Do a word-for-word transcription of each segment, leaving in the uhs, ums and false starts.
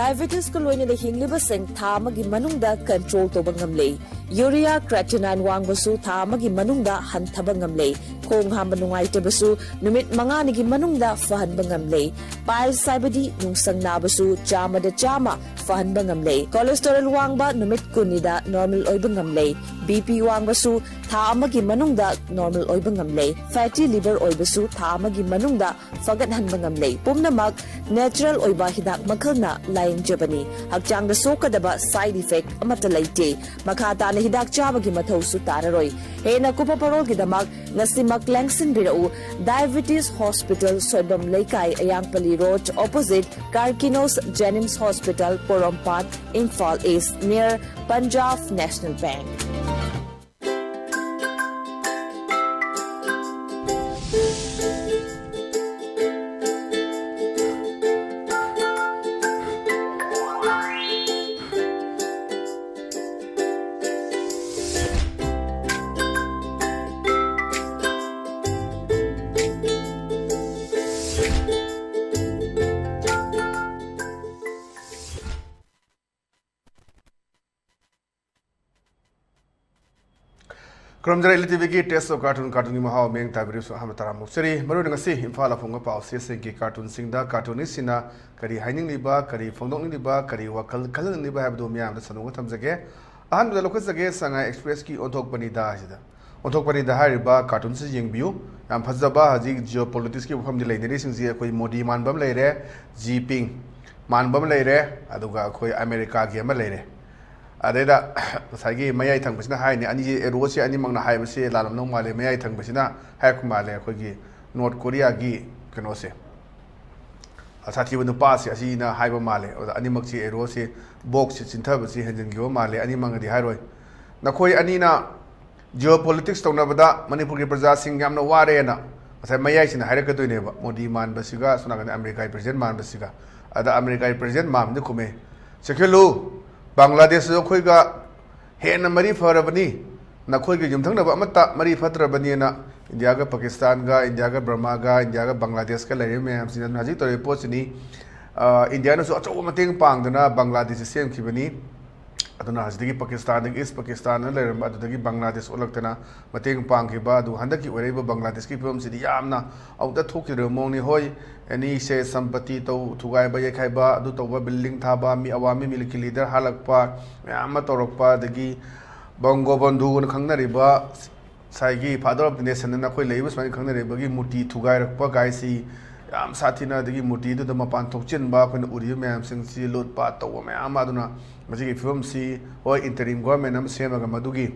Diabetesꯀ ꯂꯣꯏꯅꯅ ꯍꯤꯡꯂꯤꯕꯁꯤꯡ ꯊꯥ ꯑꯃꯒꯤ ꯃꯅꯨꯡꯗ control ꯇꯧꯕ ꯉꯝꯂꯦ꯫ Urea creatinine ꯋꯥꯡꯕꯁꯨ ꯊꯥ ꯑꯃꯒꯤ ꯃꯅꯨꯡꯗ ꯍꯟꯊꯕ ꯉꯝꯂꯦ꯫ ꯈꯣꯡ ꯍꯥꯝꯕ ꯅꯨꯡꯉꯥꯏꯇꯕꯁꯨ ꯅꯨꯃꯤꯠ ꯃꯉꯥꯅꯤꯒꯤ ꯃꯅꯨꯡꯗ ꯐꯍꯟꯕ ꯉꯝꯂꯦ꯫ Piles ꯍꯥꯏꯕꯗꯤ ꯅꯨꯡꯁꯪ ꯅꯥꯕꯁꯨ ꯆꯥꯝꯃꯗ ꯆꯥꯝꯃ ꯐꯍꯟꯕ ꯉꯝꯂꯦ꯫ Cholesterol ꯋꯥꯡꯕ ꯅꯨꯃꯤꯠ ꯀꯨꯟꯅꯤꯗ normal ꯑꯣꯏꯕ ꯉꯝꯂꯦ꯫ BP ꯋꯥꯡꯕꯁꯨ ꯊꯥ ꯑꯃꯒꯤ ꯃꯅꯨꯡꯗ normal ꯑꯣꯏꯕ ꯉꯝꯂꯦ꯫ Fatty liver ꯑꯣꯏꯕꯁꯨ ꯊꯥ ꯑꯃꯒꯤ ꯃꯅꯨꯡꯗ ꯐꯒꯠꯍꯟꯕ ꯉꯝꯂꯦ꯫ ꯄꯨꯝꯅꯃꯛ natural ꯑꯣꯏꯕ ꯍꯤꯗꯥꯛ ꯃꯈꯜꯅ ꯂꯥꯌꯦꯡꯖꯕꯅꯤ꯫ ꯍꯛꯆꯥꯡꯗ ꯁꯣꯛꯀꯗꯕ side effect ꯑꯃꯠꯇ ꯂꯩꯇꯦ꯫ ꯃꯈꯥ ꯇꯥꯅ ꯍꯤꯗꯥꯛ ꯆꯥꯕꯒꯤ ꯃꯊꯧꯁꯨ ꯇꯥꯔꯔꯣꯏ꯫ ꯍꯦꯟꯅ ꯀꯨꯞꯄ ꯄꯔꯣꯜꯒꯤꯗꯃꯛ ꯉꯁꯤꯃꯛ ꯂꯦꯡꯁꯤꯟꯕꯤꯔꯛꯎ꯫ Diabetes Hospital, ꯁꯣꯏꯕꯝ ꯂꯩꯀꯥꯏ, ꯑꯌꯥꯡꯄꯜꯂꯤ Road, opposite Karkinos Jenims Hospital, Porompat, Imphal East, near Punjab National Bank꯫ ꯈꯨꯔꯨꯝꯖꯔꯤ ꯏꯂꯤ ꯇꯤꯚꯤꯒꯤ Taste of Cartoon, cartoonꯒꯤ ꯃꯍꯥꯎ ꯃꯤꯠꯌꯦꯡ ꯇꯥꯕꯤꯔꯤꯕꯁꯨ ꯑꯍꯥꯟꯕ ꯇꯔꯥꯝꯅ ꯑꯣꯛꯆꯔꯤ꯫ ꯃꯔꯨꯑꯣꯏꯅ ꯉꯁꯤ ꯏꯝꯐꯥꯜ ꯑꯐꯣꯡꯕ ꯄꯥꯎꯆꯦꯁꯤꯡꯒꯤ cartoonꯁꯤꯡꯗ cartoonistꯁꯤꯡꯅ ꯀꯔꯤ ꯍꯥꯏꯅꯤꯡꯂꯤꯕ, ꯀꯔꯤ ꯐꯣꯡꯗꯣꯛꯅꯤꯡꯂꯤꯕ, ꯀꯔꯤ ꯋꯥꯈꯜ ꯈꯜꯍꯟꯅꯤꯡꯂꯤꯕ ꯍꯥꯏꯕꯗꯨ ꯃꯤꯌꯥꯝꯗ ꯁꯟꯗꯣꯛꯅ ꯊꯝꯖꯒꯦ꯫ ꯑꯍꯥꯟꯕꯗ ꯂꯧꯈꯠꯆꯒꯦ ꯁꯉꯥꯏ Expressꯀꯤ ꯑꯣꯟꯊꯣꯛꯄꯅꯤꯗ ꯍꯥꯏꯁꯤꯗ꯫ ꯑꯣꯟꯊꯣꯛꯄꯅꯤꯗ ꯍꯥꯏꯔꯤꯕ cartoonꯁꯤ ꯌꯦꯡꯕꯤꯌꯨ꯫ ꯌꯥꯝ ꯐꯖꯕ, ꯍꯧꯖꯤꯛ geopoliticsꯀꯤ ꯋꯥꯐꯝꯗꯤ ꯂꯩꯅꯔꯤꯁꯤꯡꯁꯤ ꯑꯩꯈꯣꯏ ꯃꯣꯗꯤ ꯃꯥꯟꯕ ꯑꯃ ꯂꯩꯔꯦ, ꯖꯤ ꯄꯤꯡ ꯃꯥꯟꯕ ꯑꯃ ꯂꯩꯔꯦ, ꯑꯗꯨꯒ ꯑꯩꯈꯣꯏ ꯑꯃꯦꯔꯤꯀꯥꯒꯤ ꯑꯃ ꯂꯩꯔꯦ꯫ ꯑꯗꯩꯗ ꯉꯁꯥꯏꯒꯤ ꯃꯌꯥꯏ ꯊꯪꯕꯁꯤꯅ ꯍꯥꯏꯅꯤ, ꯑꯅꯤꯁꯤ arrowꯁꯦ ꯑꯅꯤꯃꯛꯅ ꯍꯥꯏꯕꯁꯦ ꯂꯥꯜꯂꯝꯗꯧ ꯃꯥꯜꯂꯦ꯫ ꯃꯌꯥꯏ ꯊꯪꯕꯁꯤꯅ ꯍꯥꯏꯔꯛꯄ ꯃꯥꯜꯂꯦ ꯑꯩꯈꯣꯏꯒꯤ North Koreaꯒꯤ ꯀꯩꯅꯣꯁꯦ, ꯁꯥꯊꯤꯕ ꯅꯨꯄꯥꯁꯦ ꯑꯁꯤꯅ ꯍꯥꯏꯕ ꯃꯥꯜꯂꯦ꯫ ꯑꯗꯨꯗ ꯑꯅꯤꯃꯛꯁꯤ arrowꯁꯤ, boxꯁꯤ ꯆꯤꯟꯊꯕꯁꯤ ꯍꯦꯟꯖꯤꯟꯈꯤꯕ ꯃꯥꯜꯂꯦ꯫ ꯑꯅꯤꯃꯛꯅꯗꯤ ꯍꯥꯏꯔꯣꯏ꯫ ꯅꯈꯣꯏ ꯑꯅꯤꯅ geopolitics ꯇꯧꯅꯕꯗ ꯃꯅꯤꯄꯨꯔꯒꯤ ꯄ꯭ꯔꯖꯥꯁꯤꯡ ꯌꯥꯝꯅ ꯋꯥꯔꯦꯅ ꯉꯁꯥꯏ ꯃꯌꯥꯏꯁꯤꯅ ꯍꯥꯏꯔꯛꯀꯗꯣꯏꯅꯦꯕ, ꯃꯣꯗꯤ ꯃꯥꯟꯕꯁꯤꯒ, ꯁꯣꯝ ꯅꯥꯀꯟꯗ ꯑꯃꯦꯔꯤꯀꯥꯒꯤ president ꯃꯥꯟꯕꯁꯤꯒ꯫ ꯑꯗ ꯑꯃꯦꯔꯤꯀꯥꯒꯤ president ꯃꯥꯟꯕꯗꯤ ꯈꯨꯝꯃꯦ, "ꯆꯦꯛꯁꯤꯜꯂꯨ, ꯕꯪꯒ꯭ꯂꯥꯗꯦꯁꯁꯨ ꯑꯩꯈꯣꯏꯒ ꯍꯦꯟꯅ ꯃꯔꯤ ꯐꯔꯕꯅꯤ, ꯅꯈꯣꯏꯒ ꯌꯨꯝꯊꯪꯅꯕ ꯑꯃꯠꯇ ꯃꯔꯤ ꯐꯠꯇ꯭ꯔꯕꯅꯤꯅ ꯏꯟꯗꯤꯌꯥꯒ ꯄꯥꯀꯤꯁꯇꯥꯟꯒ, ꯏꯟꯗꯤꯌꯥꯒ ꯕꯔꯃꯥꯒ, ꯏꯟꯗꯤꯌꯥꯒ ꯕꯪꯒ꯭ꯂꯥꯗꯦꯁꯀ ꯂꯩꯔꯤꯕ ꯃꯌꯥꯝꯁꯤꯅ ꯑꯗꯨꯅ ꯍꯧꯖꯤꯛ ꯇꯧꯔꯤꯕ ꯄꯣꯠꯁꯤꯅꯤ꯫ ꯏꯟꯗꯤꯌꯥꯅꯁꯨ ꯑꯆꯧꯕ ꯃꯇꯦꯡ ꯄꯥꯡꯗꯨꯅ ꯕꯪꯒ꯭ꯂꯥꯗꯦꯁꯁꯤ ꯁꯦꯝꯈꯤꯕꯅꯤ꯫ ꯑꯗꯨꯅ ꯍꯧꯖꯤꯛꯇꯒꯤ ꯄꯥꯀꯤꯁꯇꯥꯟꯗꯒꯤ, ꯏꯁ ꯄꯥꯀꯤꯁꯇꯥꯟꯗ ꯂꯩꯔꯝꯕ ꯑꯗꯨꯗꯒꯤ ꯕꯪꯒ꯭ꯂꯥꯗꯦꯁ ꯑꯣꯜꯂꯛꯇꯅ ꯃꯇꯦꯡ ꯄꯥꯡꯈꯤꯕ꯫ ꯑꯗꯨ ꯍꯟꯗꯛꯀꯤ ꯑꯣꯏꯔꯛꯏꯕ ꯕꯪꯒ꯭ꯂꯥꯗꯦꯁꯀꯤ ꯐꯤꯕꯝꯁꯤꯗꯤ ꯌꯥꯝꯅ ꯑꯃꯨꯛꯇ ꯊꯣꯛꯈꯤꯗ꯭ꯔꯕ ꯃꯑꯣꯡꯅꯤ꯫ ꯍꯣꯏ, ꯑꯦꯅꯤ ꯁꯦ ꯁꯝꯄꯇꯤ ꯇꯧ, ꯊꯨꯒꯥꯏꯕ ꯌꯩꯈꯥꯏꯕ, ꯑꯗꯨ ꯇꯧꯕ, ꯕꯤꯜꯗꯤꯡ ꯊꯥꯕ, ꯃꯤ ꯑꯋꯥꯃꯤ ꯃꯤꯂꯤꯠꯀꯤ ꯂꯤꯗꯔ ꯍꯥꯠꯂꯛꯄ ꯃꯌꯥꯝ ꯑꯃ ꯇꯧꯔꯛꯄ, ꯑꯗꯒꯤ ꯕꯪꯒꯣꯕꯟꯙꯨꯅ ꯈꯪꯅꯔꯤꯕ ꯉꯁꯥꯏꯒꯤ ꯐꯥꯗꯔ ꯑꯣꯐ ꯗꯤ ꯅꯦꯁꯟ ꯑꯅ ꯑꯩꯈꯣꯏ ꯂꯩꯔꯤꯕ ꯁꯨꯃꯥꯏꯅ ꯈꯪꯅꯔꯤꯕꯒꯤ ꯃꯨꯔꯇꯤ ꯊꯨꯒꯥꯏꯔꯛꯄ ꯀꯥꯏꯁꯤ ꯌꯥꯝ ꯁꯥꯊꯤꯅ, ꯑꯗꯒꯤ ꯃꯨꯔꯇꯤꯗꯨꯗ ꯃꯄꯥꯟ ꯊꯣꯛꯆꯤꯟꯕ ꯑꯩꯈꯣꯏꯅ ꯎꯔꯤꯕ ꯃꯌꯥꯝꯁꯤꯡꯁꯤ, ꯂꯨꯠ ꯄꯥꯠ ꯇꯧꯕ ꯃꯌꯥꯝ ꯑꯃ꯫ ꯑꯗꯨꯅ ꯃꯁꯤꯒꯤ ꯐꯤꯕꯝꯁꯤ, ꯍꯣꯏ, ꯏꯟꯇꯔꯤꯝ ꯒꯣꯔꯃꯦꯟ ꯑꯃ ꯁꯦꯝꯃꯒ ꯃꯗꯨꯒꯤ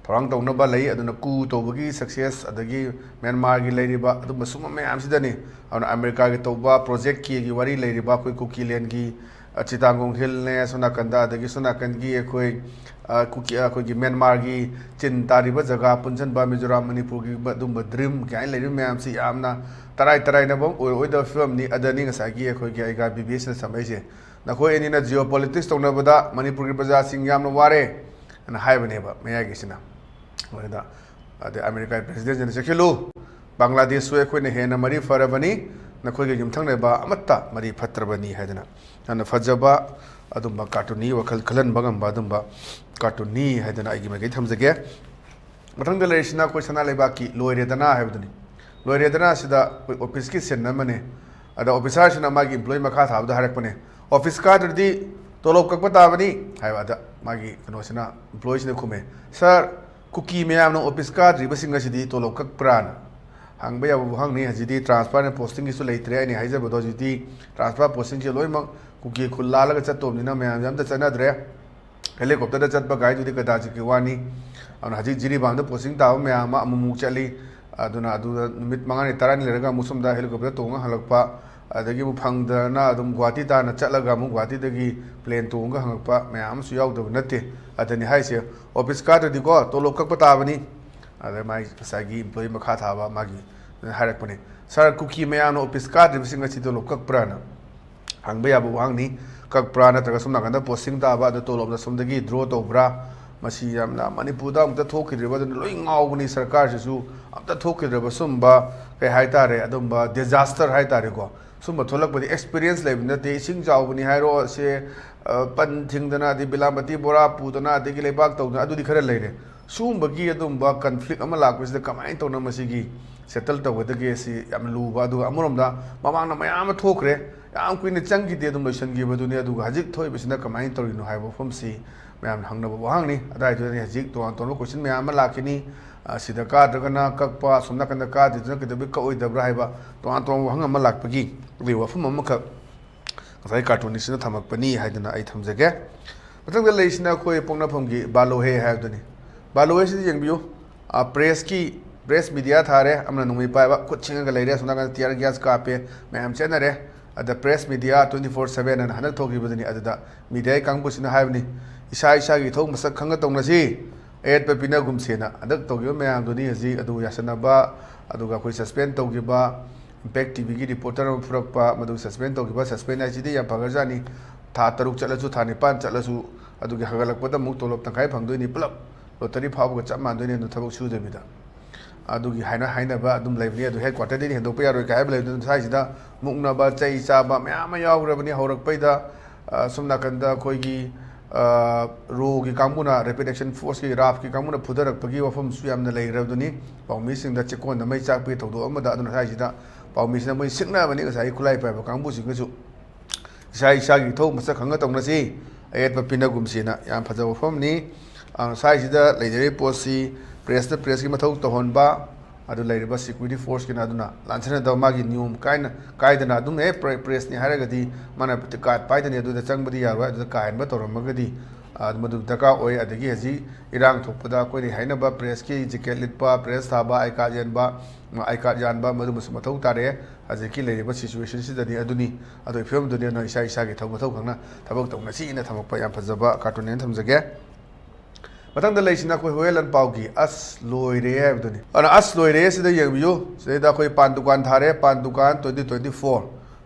ꯊꯧꯔꯥꯡ ꯇꯧꯅꯕ ꯂꯩ꯫ ꯑꯗꯨꯅ ꯀꯨ ꯇꯧꯕꯒꯤ ꯁꯛꯁꯦꯁ, ꯑꯗꯒꯤ ꯃ꯭ꯌꯥꯟꯃꯥꯔꯒꯤ ꯂꯩꯔꯤꯕ ꯑꯗꯨꯝꯕ ꯁꯨꯝꯕ ꯃꯌꯥꯝꯁꯤꯗꯅꯤ꯫ ꯑꯗꯨꯅ ꯑꯃꯦꯔꯤꯀꯥꯒꯤ ꯇꯧꯕ ꯄ꯭ꯔꯣꯖꯦꯛ ꯀꯦꯒꯤ ꯋꯥꯔꯤ ꯂꯩꯔꯤꯕ ꯑꯩꯈꯣꯏ ꯀꯨꯀꯤꯂꯦꯟꯒꯤ, ꯑ, ꯆꯤꯇꯥꯒꯣꯡ ꯍꯤꯜꯅꯦ, ꯑꯁꯣꯝ ꯅꯥꯀꯟꯗ, ꯑꯗꯒꯤ ꯁꯣꯝ ꯅꯥꯀꯟꯒꯤ ꯑꯩꯈꯣꯏ, ꯑ, ꯀꯨꯀꯤ, ꯑꯩꯈꯣꯏꯒꯤ ꯃ꯭ꯌꯥꯟꯃꯥꯔꯒꯤ ꯆꯤꯟ ꯇꯥꯔꯤꯕ ꯖꯒꯥ ꯄꯨꯟꯁꯤꯟꯕ, ꯃꯤꯖꯣꯔꯥꯝ, ꯃꯅꯤꯄꯨꯔꯒꯤ ꯑꯗꯨꯝꯕ ꯗ꯭ꯔꯤꯝ ꯀꯥꯏꯅ ꯂꯩꯔꯤꯕ ꯃꯌꯥꯝꯁꯤ ꯌꯥꯝꯅ ꯇꯔꯥꯏ ꯇꯔꯥꯏꯅꯕ ꯑꯣꯏꯔꯣꯏꯗꯕ ꯐꯤꯕꯝꯅꯤ꯫ ꯑꯗꯅꯤ ꯉꯁꯥꯏꯒꯤ ꯑꯩꯈꯣꯏꯒꯤ ꯑꯩꯒ ꯕꯤ ꯕꯤ ꯑꯦꯁꯅ ꯁꯝꯃꯛꯏꯁꯦ, "ꯅꯈꯣꯏ ꯑꯅꯤꯅ ꯖꯤꯑꯣ ꯄꯣꯂꯤꯇꯤꯛꯁ ꯇꯧꯅꯕꯗ ꯃꯅꯤꯄꯨꯔꯒꯤ ꯄ꯭ꯔꯖꯥꯁꯤꯡ ꯌꯥꯝꯅ ꯋꯥꯔꯦ" ꯑꯅ ꯍꯥꯏꯕꯅꯦꯕ ꯃꯌꯥꯏꯒꯤꯁꯤꯅ꯫ ꯑꯗꯨꯗ, ꯑꯗꯩ ꯑꯃꯦꯔꯤꯀꯥꯒꯤ ꯄ꯭ꯔꯦꯁꯤꯗꯦꯟꯁꯤꯅ, "ꯆꯦꯛꯁꯤꯜꯂꯨ, ꯕꯪꯒ꯭ꯂꯥꯗꯦꯁꯁꯨ ꯑꯩꯈꯣꯏꯅ ꯍꯦꯟꯅ ꯃꯔꯤ ꯐꯔꯕꯅꯤ, ꯅꯈꯣꯏꯒ ꯌꯨꯝꯊꯪꯅꯕ ꯑꯃꯠꯇ ꯃꯔꯤ ꯐꯠꯇ꯭ꯔꯕꯅꯤ" ꯍꯥꯏꯗꯅ ꯌꯥꯝꯅ ꯐꯖꯕ ꯑꯗꯨꯝꯕ ꯀꯥꯔꯇꯨꯟꯅꯤ, ꯋꯥꯈꯜ ꯈꯜꯍꯟꯕ ꯉꯝꯕ ꯑꯗꯨꯝꯕ ꯀꯥꯔꯇꯨꯟꯅꯤ ꯍꯥꯏꯗꯅ ꯑꯩꯒꯤ ꯃꯥꯏꯀꯩ ꯊꯝꯖꯒꯦ꯫ ꯃꯊꯪꯗ ꯂꯩꯔꯤꯁꯤꯅ ꯑꯩꯈꯣꯏ ꯁꯅꯥ ꯂꯩꯕꯥꯛꯀꯤ "ꯂꯣꯏꯔꯦꯗꯅ" ꯍꯥꯏꯕꯗꯨꯅꯤ꯫ "ꯂꯣꯏꯔꯦꯗꯅ" ꯑꯁꯤꯗ ꯑꯩꯈꯣꯏ ꯑꯣꯐꯤꯁꯀꯤ ꯁꯤꯟ ꯑꯃꯅꯤ꯫ ꯑꯗ ꯑꯣꯐꯤꯁꯥꯔꯁꯤꯅ ꯃꯥꯒꯤ ꯏꯝꯄ꯭ꯂꯣꯌꯤ ꯃꯈꯥ ꯊꯥꯕꯗ ꯍꯥꯏꯔꯛꯄꯅꯦ, "ꯑꯣꯐꯤꯁ ꯀꯥꯗ꯭ꯔꯗꯤ ꯇꯣꯂꯣꯞ ꯀꯛꯄ ꯇꯥꯕꯅꯤ" ꯍꯥꯏꯕ꯫ ꯑꯗ ꯃꯥꯒꯤ ꯀꯩꯅꯣꯁꯤꯅ, ꯏꯝꯄ꯭ꯂꯣꯌꯤꯁꯤꯅ ꯈꯨꯝꯃꯦ, "ꯁꯥꯔ, ꯀꯨꯀꯤ ꯃꯌꯥꯝꯅ ꯑꯣꯐꯤꯁ ꯀꯥꯗ꯭ꯔꯤꯕꯁꯤꯡ ꯑꯁꯤꯗꯤ ꯇꯣꯂꯣꯞ ꯀꯛꯄ꯭ꯔꯥꯅ?" ꯍꯪꯕ ꯌꯥꯕ ꯋꯥꯍꯪꯅꯤ꯫ ꯍꯧꯖꯤꯛꯇꯤ ꯇ꯭ꯔꯥꯟꯁꯐꯔ ꯄꯣꯁꯇꯤꯡꯒꯤꯁꯨ ꯂꯩꯇ꯭ꯔꯦ꯫ ꯑꯩꯅ ꯍꯥꯏꯖꯕꯗꯣ, ꯍꯧꯖꯤꯛꯇꯤ ꯇ꯭ꯔꯥꯟꯁꯐꯔ ꯄꯣꯁꯇꯤꯡꯁꯦ ꯂꯣꯏꯅꯃꯛ ꯀꯨꯀꯤ ꯈꯨꯜ ꯂꯥꯜꯂꯒ ꯆꯠꯇꯧꯕꯅꯤꯅ ꯃꯌꯥꯝꯁꯦ ꯑꯝꯇ ꯆꯠꯅꯗ꯭ꯔꯦ꯫ ꯍꯦꯂꯤꯀꯣꯞꯇꯔꯗ ꯆꯠꯄ ꯀꯥꯏꯗꯨꯗꯤ ꯀꯗꯥꯖꯤꯠꯀꯤ ꯋꯥꯅꯤ꯫ ꯑꯗꯨꯅ ꯍꯧꯖꯤꯛ ꯖꯤꯔꯤꯕꯥꯝꯗ ꯄꯣꯁꯇꯤꯡ ꯇꯥꯕ ꯃꯌꯥꯝ ꯑꯃ ꯑꯃꯨꯛꯃꯨꯛ ꯆꯠꯂꯤ꯫ ꯑꯗꯨꯅ ꯑꯗꯨꯗ ꯅꯨꯃꯤꯠ ꯃꯉꯥꯅꯤ ꯇꯔꯥꯅꯤ ꯂꯩꯔꯒ ꯑꯃꯨꯛ ꯁꯣꯝꯗ ꯍꯦꯂꯤꯀꯣꯞꯇꯔ ꯇꯣꯡꯉ ꯍꯜꯂꯛꯄ, ꯑꯗꯒꯤ ꯑꯃꯨꯛ ꯐꯪꯗꯅ ꯑꯗꯨꯝ ꯒꯨꯍꯥꯇꯤ ꯇꯥꯟꯅ ꯆꯠꯂꯒ ꯑꯃꯨꯛ ꯒꯨꯍꯥꯇꯤꯗꯒꯤ ꯄ꯭ꯂꯦꯟ ꯇꯣꯡꯉꯒ ꯍꯜꯂꯛꯄ ꯃꯌꯥꯝ ꯑꯃꯁꯨ ꯌꯥꯎꯗꯕ ꯅꯠꯇꯦ꯫ ꯑꯗꯨꯅꯤ ꯍꯥꯏꯁꯦ, ꯑꯣꯐꯤꯁ ꯀꯥꯗ꯭ꯔꯗꯤꯀꯣ ꯇꯣꯂꯣꯞ ꯀꯛꯄ ꯇꯥꯕꯅꯤ꯫ ꯑꯗ ꯃꯥꯏ ꯉꯁꯥꯏꯒꯤ ꯏꯝꯄ꯭ꯂꯣꯌꯤ ꯃꯈꯥ ꯊꯥꯕ ꯃꯥꯒꯤ ꯍꯥꯏꯔꯛꯄꯅꯦ, "ꯁꯥꯔ, ꯀꯨꯀꯤ ꯃꯌꯥꯝꯅ ꯑꯣꯐꯤꯁ ꯀꯥꯗ꯭ꯔꯤꯕꯁꯤꯡ ꯑꯁꯤ ꯇꯣꯂꯣꯞ ꯀꯛꯄ꯭ꯔꯥꯅ?" ꯍꯪꯕ ꯌꯥꯕ ꯋꯥꯍꯪꯅꯤ꯫ ꯀꯛꯄ꯭ꯔꯥ ꯅꯠꯇ꯭ꯔꯒ ꯁꯣꯝ ꯅꯥꯀꯟꯗ ꯄꯣꯁꯇꯤꯡ ꯇꯥꯕ, ꯑꯗꯨ ꯇꯣꯂꯣꯞꯅ ꯁꯣꯝꯗꯒꯤ ꯗ꯭ꯔꯣ ꯇꯧꯕ꯭ꯔꯥ? ꯃꯁꯤ ꯌꯥꯝꯅ ꯃꯅꯤꯄꯨꯔꯗ ꯑꯃꯨꯛꯇ ꯊꯣꯛꯈꯤꯗ꯭ꯔꯤꯕ, ꯑꯗꯨꯅ ꯂꯣꯏ ꯉꯥꯎꯕꯅꯤ꯫ ꯁꯔꯀꯥꯔꯁꯤꯁꯨ ꯑꯝꯇ ꯊꯣꯛꯈꯤꯗ꯭ꯔꯕ ꯁꯨꯝꯕ, ꯀꯩ ꯍꯥꯏꯇꯥꯔꯦ, ꯑꯗꯨꯝꯕ ꯗꯤꯖꯥꯁꯇꯔ ꯍꯥꯏꯇꯥꯔꯦꯀꯣ, ꯁꯨꯝꯕ ꯊꯣꯛꯂꯛꯄꯗꯤ ꯑꯦꯛꯁꯄꯤꯔꯤꯌꯦꯟꯁ ꯂꯩꯕ ꯅꯠꯇꯦ꯫ ꯏꯁꯤꯡ ꯆꯥꯎꯕꯅꯤ ꯍꯥꯏꯔꯣ, ꯁꯦ, ꯑ, ꯄꯟ ꯊꯤꯡꯗꯅ, ꯑꯗꯩ ꯕꯤꯂꯥꯝꯕꯇꯤ ꯕꯣꯔꯥ ꯄꯨꯗꯅ, ꯑꯗꯒꯤ ꯂꯩꯕꯥꯛ ꯇꯧꯗꯅ, ꯑꯗꯨꯗꯤ ꯈꯔ ꯂꯩꯔꯦ꯫ ꯁꯨꯝꯕꯒꯤ ꯑꯗꯨꯝꯕ ꯀꯟꯐ꯭ꯂꯤꯛ ꯑꯃ ꯂꯥꯛꯄꯁꯤꯗ ꯀꯃꯥꯏꯅ ꯇꯧꯅ ꯃꯁꯤꯒꯤ ꯁꯦꯇꯜ ꯇꯧꯒꯗꯒꯦ, ꯁꯤ ꯌꯥꯝ ꯂꯨꯕ꯫ ꯑꯗꯨꯒ ꯑꯃꯔꯣꯝꯗ ꯃꯃꯥꯡꯗ ꯃꯌꯥꯝ ꯑꯃ ꯊꯣꯛꯈ꯭ꯔꯦ, ꯌꯥꯝ ꯀꯨꯏꯅ ꯆꯪꯈꯤꯗꯦ, ꯑꯗꯨꯝ ꯂꯣꯏꯁꯤꯟꯈꯤꯕꯗꯨꯅꯤ꯫ ꯑꯗꯨꯒ ꯍꯧꯖꯤꯛ ꯊꯣꯛꯏꯕꯁꯤꯅ ꯀꯃꯥꯏꯅ ꯇꯧꯔꯤꯅꯣ ꯍꯥꯏꯕ ꯋꯥꯐꯝꯁꯤ ꯃꯌꯥꯝꯅ ꯍꯪꯅꯕ ꯋꯥꯍꯪꯅꯤ꯫ ꯑꯗꯨꯋꯥꯏꯗꯨꯗꯅꯤ ꯍꯧꯖꯤꯛ ꯇꯣꯉꯥꯟ ꯇꯣꯉꯥꯟꯕ ꯀꯣꯏꯁꯟ ꯃꯌꯥꯝ ꯑꯃ ꯂꯥꯛꯈꯤꯅꯤ꯫ ꯑ, ꯁꯤꯗ ꯀꯥꯗ꯭ꯔꯒꯅ ꯀꯛꯄ, ꯑꯁꯣꯝ ꯅꯥꯀꯟꯗ ꯀꯥꯗ꯭ꯔꯤꯗꯨꯅ ꯀꯩꯗꯧꯕꯩ ꯀꯛꯑꯣꯏꯗꯕ꯭ꯔꯥ ꯍꯥꯏꯕ ꯇꯣꯉꯥꯟ ꯇꯣꯉꯥꯟꯕ ꯋꯥꯍꯪ ꯑꯃ ꯂꯥꯛꯄꯒꯤ ꯑꯗꯨꯒꯤ ꯋꯥꯐꯝ ꯑꯃꯈꯛ ꯉꯁꯥꯏ ꯀꯥꯔꯇꯨꯅꯤꯁꯁꯤꯅ ꯊꯝꯃꯛꯄꯅꯤ ꯍꯥꯏꯗꯨꯅ ꯑꯩ ꯊꯝꯖꯒꯦ꯫ ꯃꯊꯪꯗ ꯂꯩꯔꯤꯁꯤꯅ ꯑꯩꯈꯣꯏ ꯄꯣꯛꯅꯐꯝꯒꯤ ꯕꯥꯂꯣꯍꯦ ꯍꯥꯏꯕꯗꯨꯅꯤ꯫ ꯕꯥꯂꯣꯍꯦꯁꯤꯗ ꯌꯦꯡꯕꯤꯌꯨ꯫ ꯑ, ꯄ꯭ꯔꯦꯁꯀꯤ, ꯄ꯭ꯔꯦꯁ ꯃꯤꯗꯤꯌꯥ ꯊꯥꯔꯦ, ꯑꯃꯅ ꯅꯣꯡꯃꯩ ꯄꯥꯏꯕ, ꯈꯨꯠ ꯁꯤꯡꯉꯒ ꯂꯩꯔꯦ, ꯑꯁꯣꯝ ꯅꯥꯀꯟꯗ ꯇꯤꯌꯔ ꯒ꯭ꯌꯥꯁ ꯀꯥꯞꯄꯦ, ꯃꯌꯥꯝ ꯆꯦꯟꯅꯔꯦ꯫ ꯑꯗ press media twenty four seven ꯑꯅ ꯍꯟꯗꯛ ꯊꯣꯛꯈꯤꯕꯗꯨꯅꯤ꯫ ꯑꯗꯨꯗ ꯃꯤꯗꯤꯌꯥꯒꯤ ꯀꯥꯡꯕꯨꯁꯤꯅ ꯍꯥꯏꯕꯅꯤ, "ꯏꯁꯥ ꯏꯁꯥꯒꯤ ꯏꯊꯧ ꯃꯁꯛ ꯈꯪꯅ ꯇꯧꯅꯁꯤ, ꯑꯌꯦꯠꯄ ꯄꯤꯅꯒꯨꯝꯁꯦꯅ" ꯍꯟꯗꯛ ꯇꯧꯈꯤꯕ ꯃꯌꯥꯝꯗꯨꯅꯤ꯫ ꯍꯧꯖꯤꯛ ꯑꯗꯨ ꯌꯥꯁꯟꯅꯕ, ꯑꯗꯨꯒ ꯑꯩꯈꯣꯏ ꯁꯁꯄꯦꯟ ꯇꯧꯈꯤꯕ, ꯏꯝꯄꯦꯛ ꯇꯤꯚꯤꯒꯤ ꯔꯤꯄꯣꯔꯇꯔ ꯑꯃ ꯐꯨꯔꯛꯄ, ꯃꯗꯨ ꯁꯁꯄꯦꯟ ꯇꯧꯈꯤꯕ, ꯁꯁꯄꯦꯟ ꯍꯥꯏꯁꯤꯗꯤ ꯌꯥꯝ ꯐꯈ꯭ꯔꯖꯥꯠꯅꯤ꯫ ꯊꯥ ꯇꯔꯨꯛ ꯆꯠꯂꯁꯨ, ꯊꯥ ꯅꯤꯄꯥꯟ ꯆꯠꯂꯁꯨ, ꯑꯗꯨꯒꯤ ꯍꯥꯏꯒꯠꯂꯛꯄꯗ ꯑꯃꯨꯛ ꯇꯣꯂꯣꯞ ꯇꯪꯈꯥꯏ ꯐꯪꯗꯣꯏꯅꯤ, ꯄꯨꯂꯞ ꯂꯣꯇꯔꯤ ꯐꯥꯎꯕꯒ ꯆꯞ ꯃꯥꯟꯗꯣꯏꯅꯤ ꯑꯗꯨ ꯊꯕꯛ ꯁꯨꯗꯕꯤꯗ꯫ ꯑꯗꯨꯒꯤ ꯍꯥꯏꯅ ꯍꯥꯏꯅꯕ ꯑꯗꯨꯝ ꯂꯩꯕꯅꯤ꯫ ꯑꯗꯨ ꯍꯦꯗ ꯀ꯭ꯋꯥꯇꯔꯗꯩꯗꯤ ꯍꯦꯟꯗꯣꯛꯄ ꯌꯥꯔꯣꯏ ꯀꯥꯏ ꯍꯥꯏꯕ ꯂꯩꯕꯗꯨꯅ ꯁ꯭ꯋꯥꯏꯁꯤꯗ ꯃꯨꯛꯅꯕ, ꯆꯩ ꯆꯥꯕ ꯃꯌꯥꯝ ꯑꯃ ꯌꯥꯎꯈ꯭ꯔꯕꯅꯤ ꯍꯧꯔꯛꯄꯩꯗ꯫ ꯑ, ꯁꯣꯝ ꯅꯥꯀꯟꯗ ꯑꯩꯈꯣꯏꯒꯤ, ꯑ, ꯔꯣꯒꯤ ꯀꯥꯡꯕꯨꯅ, ꯔꯦꯄꯤꯗ ꯑꯦꯛꯁꯟ ꯐꯣꯔꯁꯀꯤ, ꯔꯥꯐꯀꯤ ꯀꯥꯡꯕꯨꯅ ꯐꯨꯊꯔꯛꯄꯒꯤ ꯋꯥꯐꯝꯁꯨ ꯌꯥꯝꯅ ꯂꯩꯈ꯭ꯔꯕꯗꯨꯅꯤ꯫ ꯄꯥꯎꯃꯤꯁꯤꯡꯗ ꯆꯦꯛꯀꯣꯟꯗ ꯃꯩ ꯆꯥꯛꯄꯒꯤ ꯊꯧꯗꯣꯛ ꯑꯃꯗ ꯑꯗꯨꯅ ꯁ꯭ꯋꯥꯏꯁꯤꯗ ꯄꯥꯎꯃꯤꯁꯤꯅ ꯃꯣꯏ ꯁꯤꯡꯅꯕꯅꯤ ꯉꯁꯥꯏꯒꯤ ꯈꯨꯠꯂꯥꯏ ꯄꯥꯏꯕ ꯀꯥꯡꯕꯨꯁꯤꯡꯒꯁꯨ꯫ ꯏꯁꯥ ꯏꯁꯥꯒꯤ ꯏꯊꯧ ꯃꯁꯛ ꯈꯪꯅ ꯇꯧꯅꯁꯤ, ꯑꯌꯦꯠꯄ ꯄꯤꯅꯒꯨꯝꯁꯤꯅ꯫ ꯌꯥꯝ ꯐꯖꯕ ꯋꯥꯐꯝꯅꯤ꯫ ꯑ, ꯁ꯭ꯋꯥꯏꯁꯤꯗ ꯂꯩꯖꯔꯤꯕ ꯄꯣꯠꯁꯤ ꯄ꯭ꯔꯦꯁꯅ ꯄ꯭ꯔꯦꯁꯀꯤ ꯃꯊꯧ ꯇꯧꯍꯟꯕ, ꯑꯗꯨ ꯂꯩꯔꯤꯕ ꯁꯦꯀ꯭ꯌꯨꯔꯤꯇꯤ ꯐꯣꯔꯁꯀꯤꯅ ꯑꯗꯨꯅ ꯂꯥꯟꯁꯤꯟꯅꯗꯕ, ꯃꯥꯒꯤ ꯅꯤꯌꯣꯝ ꯀꯥꯏꯅ, ꯀꯥꯏꯗꯅ ꯑꯗꯨꯝ, "ꯑꯦ, ꯄ꯭ꯔꯦ-, ꯄ꯭ꯔꯦꯁꯅꯤ ꯍꯥꯏꯔꯒꯗꯤ ꯃꯥꯅ ꯀꯥꯔꯗ ꯄꯥꯏꯗꯅꯤ, ꯑꯗꯨꯗ ꯆꯪꯕꯗꯤ ꯌꯥꯔꯣꯏ", ꯑꯗꯨꯗ ꯀꯥꯍꯟꯕ ꯇꯧꯔꯝꯃꯒꯗꯤ, ꯑ, ꯃꯗꯨ ꯗꯔꯀꯥꯔ ꯑꯣꯏ꯫ ꯑꯗꯒꯤ ꯍꯧꯖꯤꯛ ꯏꯔꯥꯡ ꯊꯣꯛꯄꯗ ꯑꯩꯈꯣꯏꯅ ꯍꯥꯏꯅꯕ ꯄ꯭ꯔꯦꯁꯀꯤ ꯖꯦꯀꯦꯠ ꯂꯤꯠꯄ, ꯄ꯭ꯔꯦꯁ ꯊꯥꯕ, ꯑꯥꯏ ꯀꯥꯔꯗ ꯌꯥꯟꯕ, ꯑꯥꯏ ꯀꯥꯔꯗ ꯌꯥꯟꯕ, ꯃꯗꯨꯃꯁꯨ ꯃꯊꯧ ꯇꯥꯔꯦ꯫ ꯍꯧꯖꯤꯛꯀꯤ ꯂꯩꯔꯤꯕ ꯁꯤꯆꯨꯋꯦꯁꯟꯁꯤꯗꯅꯤ ꯑꯗꯨꯅꯤ꯫ ꯑꯗꯨꯒꯤ ꯐꯤꯕꯝꯗꯨꯅꯤ ꯑꯗꯨꯅ ꯏꯁꯥ ꯏꯁꯥꯒꯤ ꯊꯧ-, ꯃꯊꯧ ꯈꯪꯅ ꯊꯕꯛ ꯇꯧꯅꯁꯤꯅ ꯊꯝꯃꯛꯄ ꯌꯥꯝ ꯐꯖꯕ ꯀꯥꯔꯇꯨꯟꯅꯦꯅ ꯊꯝꯖꯒꯦ꯫ ꯃꯊꯪꯗ ꯂꯩꯁꯤꯅ ꯑꯩꯈꯣꯏ ꯍꯣꯌꯦ ꯂꯟꯄꯥꯎꯒꯤ "ꯑꯁ ꯂꯣꯏꯔꯦ" ꯍꯥꯏꯕꯗꯨꯅꯤ꯫ ꯑꯗꯨꯅ "ꯑꯁ ꯂꯣꯏꯔꯦ" ꯁꯤꯗ ꯌꯦꯡꯕꯤꯌꯨ꯫ ꯁꯤꯗꯩꯗ ꯑꯩꯈꯣꯏ ꯄꯥꯟ ꯗꯨꯀꯥꯟ ꯊꯥꯔꯦ, ꯄꯥꯟ ꯗꯨꯀꯥꯟ ꯇ꯭ꯋꯦꯟꯇꯤ ꯇ꯭ꯋꯦꯟꯇꯤ ꯐꯣꯔ꯫